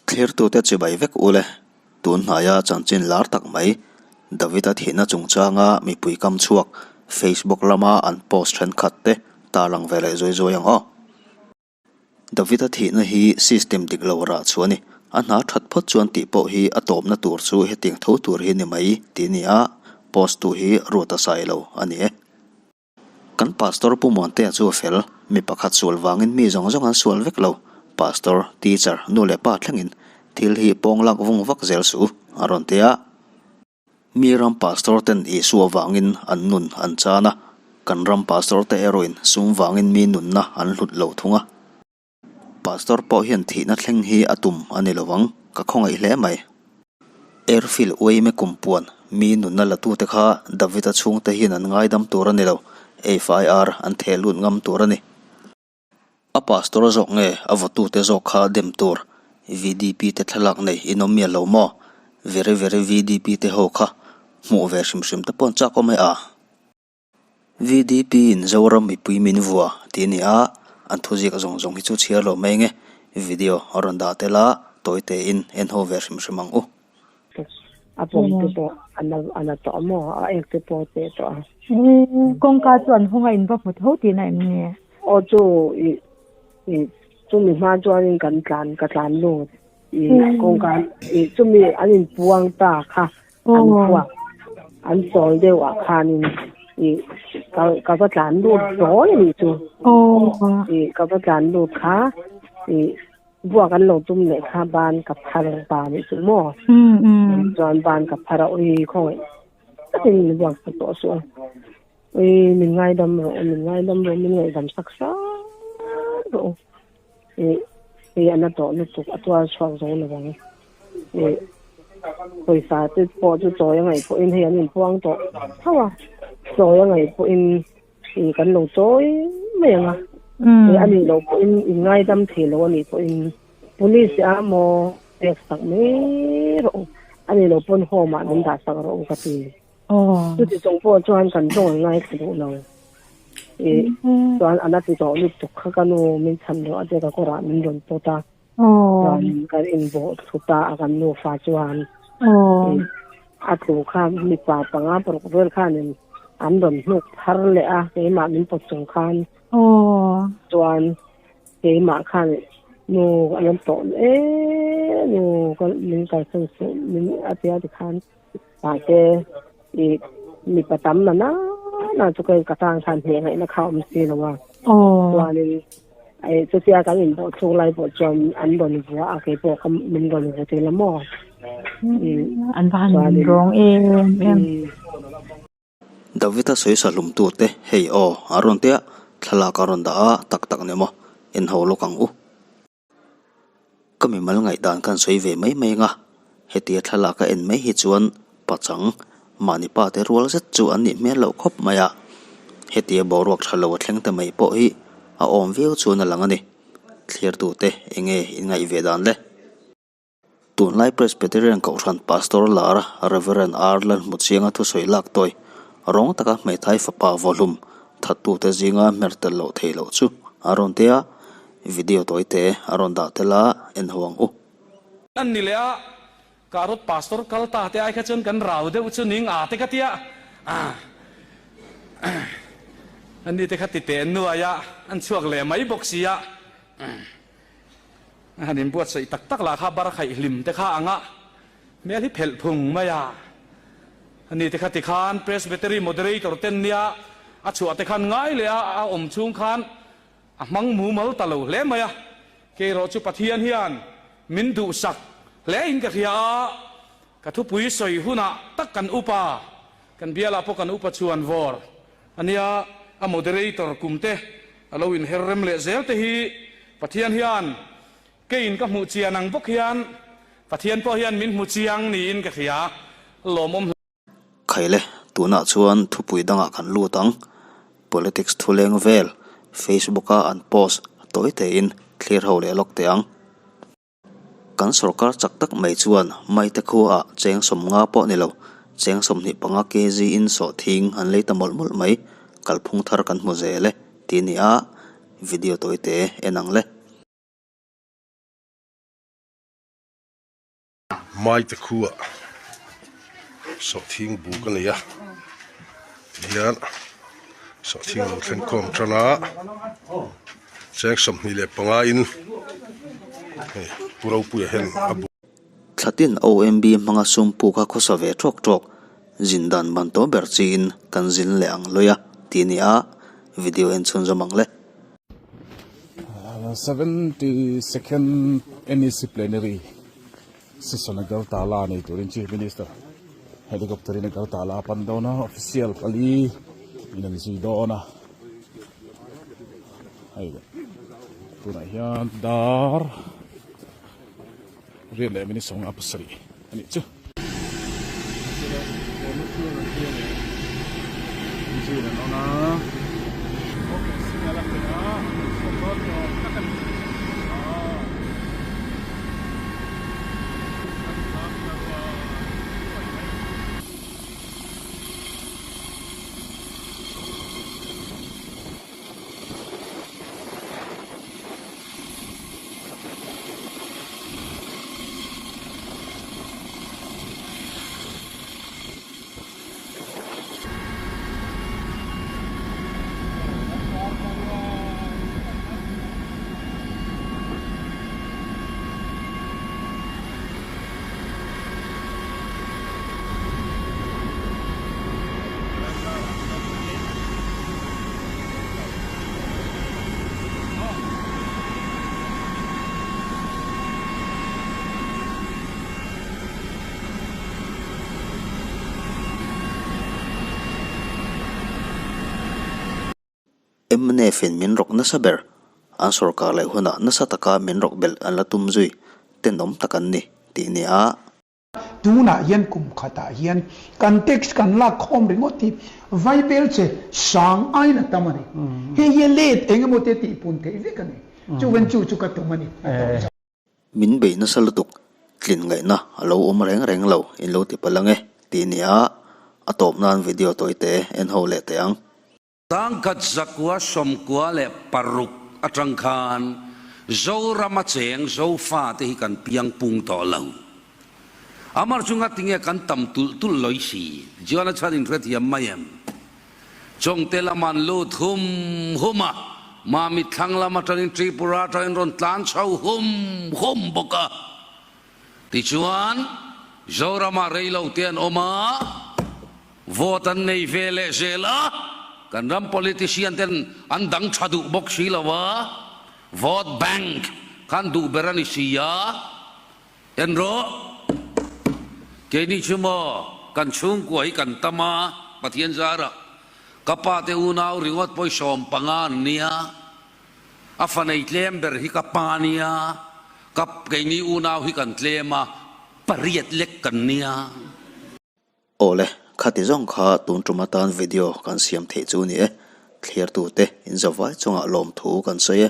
Thlirtute chibai vek u le. Tun hnaia chanchin lar tak mai, David-a thihna chungchanga mipui kam chhuak Facebook lama an post thenkhat te tarlang ve leh zuai zuai ang aw. David-a thihna hi system dik lo rah chu a ni. A hna that phawt chuan tih pawh hi a tawpna tur chu hetiang tho tur hi ni mai tih ni a, post tu hi ruat a sai lo a ni e. Kan Pastor Pu Muantea chu a fel, mi pakhat sual vangin mi zawng zawng an sual vek lo, Pastor, Teacher, nu leh pa thlengin thil hi pawng lak vung vak zel suh u, a rawn ti a. Mi ram Pastor ten Isua vangin an nun an chan a, kan ram Pastor te erawhin sum vangin mi nunna an hlut lo thung a. Pastor pawh hian thihna thleng hi a tum a ni lo ang, ka khawngaih hle mai. Airfield uaime kumpuan mi nunna latute kha David-a chhungte hian an ngaidam tur a ni lo, FIR an theh lut ngam tur a ni. A pastor zawk nge a vawtute zawk kha dem tur, VDP te thlalak nei in awm mial lo maw? Very very VDP te ho kha hmuh ve hrim hrim te pawh an chak awm e a. VDP in Zoram mipui min vua tih a ni a, an thuziak zawng zawng hi chu chhiar lo mai nge, video a rawn dah tel a, tawi tein en ho ve hrim hrim ang u. A pawm te pawh a na a na tawh a maw? A ek te pawh a teh tawh a. Kawngka chu an hawng a in va hmu tho tihna em nge? Aw chu i i chumi hma chuanin kan tlan ka tlan lut i kawngka i chumi an inpuang ta kha an phuak an chawl deuh ah khanin ih ka ka va tlan lut hlawl a nih chu ih ka va tlan lut kha ih buak an lo tum leh kha ban ka phar ta nih chu maw chuan ban ka phar a ui khawngaih takin min buak sak tawh suh a ui min ngaidam rawh min ngaidam rawh min ngaihdam sak sak rawh ih hei a na tawh lutuk a tuar chhuak zo lo ang ih pawisa te pawh chu chawi a ngaih pawhin hei an inpuang tawh tho a chawi a ngaih pawhin ih kan lo chawi mai ang a ih a nih loh pawhin in ngaidam thei lo a nih pawhin police a maw pek sak mai rawh u a nih loh pawn home ah min dah sak rawh u ka ti. Chuti chung pawh chuan kan tawng ngaithla duh lo. Ih chuan a la ti tawh lutuk kha ka nu min chhan loh a tia ka kawrah min rawn pawt a. Chuan kan inbawh thlu ta a kan nufa chuan. Ih a tlu kha mipa panga paruk vel khanin an rawn hnuk phar leh a keimah min pawt chung khan. Chuan keimah khan nu a rawn tawh e nu ka min kalsan suh min a tia tikhan. Mahse i mipa tam na na na chu ka ka tang khan hneh ngaihna kha awm si lo a. Chuanin eh chutia kan inbawh chhung lai pawh chuan an rawn vua a kei pawh ka min rawn vu tel a maw. An va han rawng em em. Davida sawi hlum tute hei aw a rawn tia thlalak a rawn dah a tak tak ni maw en ho lawk ang u. Ka mimal ngaihdan khan sawi ve mai mai anga, hetia thlalak a en mai hi chuan pachang mahni pa te rual zet chu an nih hmel loh khawp mai a, hetia boruak tha lo a thleng ta mai pawh hi a awm viau chuan a lang a ni. Thliartute enge in ngaih ve dan le? Tunlai Presbyterian Kohhran Pastor lar Rev. R. Lalhmuchianga thusawi lak tawi rawng taka hmeithai fapa vawhlum thattute zinga hmer tel loh theih loh chu a rawn ti a, video tawite a rawn dah tel a, en ho ang u. An ni leh a, Karot Pastor kal ta te ai kha chuan kan rau deuh chu ning a te ka tia, an ni te kha ti teh nuai a, an chhuak leh mai bawk si a. A han inbuatsaih tak tak lah kha bar khaih hlim te kha ang a, hmel hi phelh phung mai a. Ani te kha tikhan Presbytery Moderator ten nia a chhuah te khan ngai leh a, a awm chhung khan a hmang mumal ta lo hle mai a. Keirawh chu Pathian hian min duhsak hle in ka hria a, ka thupui sawi hunah tak kan upa, kan bialah pawh kan upa chhuan vawr a nia, a moderator kum te a lo inher rem leh zel te hi Pathian hian keiin ka hmuh chian ang bawk hian Pathian pawh hian min hmu chiang niin ka hria, lawmawm hle. Khaile, tunah chuan thupui dangah kan lut ang. Politics thuleng vel Facebook-a an post tawi tein thlir ho leh lawk teh ang. Kan sorkar chak tak mai chuan Maite khuaah cheng 50 pawh ni lo, cheng 25 kg in sawhthing an lei ta mawlh mawlh mai, kalphung thar kan hmu zel e tih a ni a, video tawite en ang le. Maite khuah sawhthing buk a nei a tihian sawhthing a lo thleng khawm tan a cheng 25 in hei pu Ropuia hian a bu. Thlatin OMB hmanga sum puk a khawsa ve tawk tawk zin dan ban tawh ber chiin kan zin leh ang lawi a tih a ni a, video en chhunzawm ang le. 72nd NEC Plenary Session Agartala nei turin Chief Minister helicopter in Agartala a pan dawn a, official pali in an zui dawn a, hei tunah hian dar riat leh minute 57 a nih chu. Mnf in min rawk nasa ber, an sorkar leh hunah nasa taka min rawk belh an la tum zui, tenawm tak an ni, tih nia. Tunah hian kum khatah hian kan tax kan lak khawm ringawt hi vaibel che sang aiin a tam a ni. Hei hi a let eng emaw te tihpun theih vek a ni. Chuvan chu chu ka tum a ni. Min bei nasa lutuk, tlin ngaihna a lo awm reng reng lo in lo ti palh ang e tih nia a tawp nan video tawite en ho leh teh ang. 1996 atang khan Zorama cheng Zofate hi kan piang pung tawh lo. Amar chu ngatinge kan tam tulh tulh lawih si? Jiona chhan inhrethiam mai em? Chawngte lam an lut hum hum a, Mamit thlang lam atangin Tripura atangin rawn tlan chho hum hum bawk a. Tichuan, Zorama reilote an awm a, vote an nei ve leh zel a, kan ram politician ten an dang tha duh bawk si lo a, vote bank khan duh ber a ni si a, en rawh, keini chu maw kan chhungkua hi kan tam a, Pathian zarah ka pa te unau ringawt pawh hi 15 an nia, A fa nei tlem ber hi ka pa nia, ka keini unau hi kan tlem a, pariat lek kan nia. Awle, khati zawng kha tun tum atan video kan siam theih chu ni e, thliartute inzavai chungah lawmthu kan sawi e.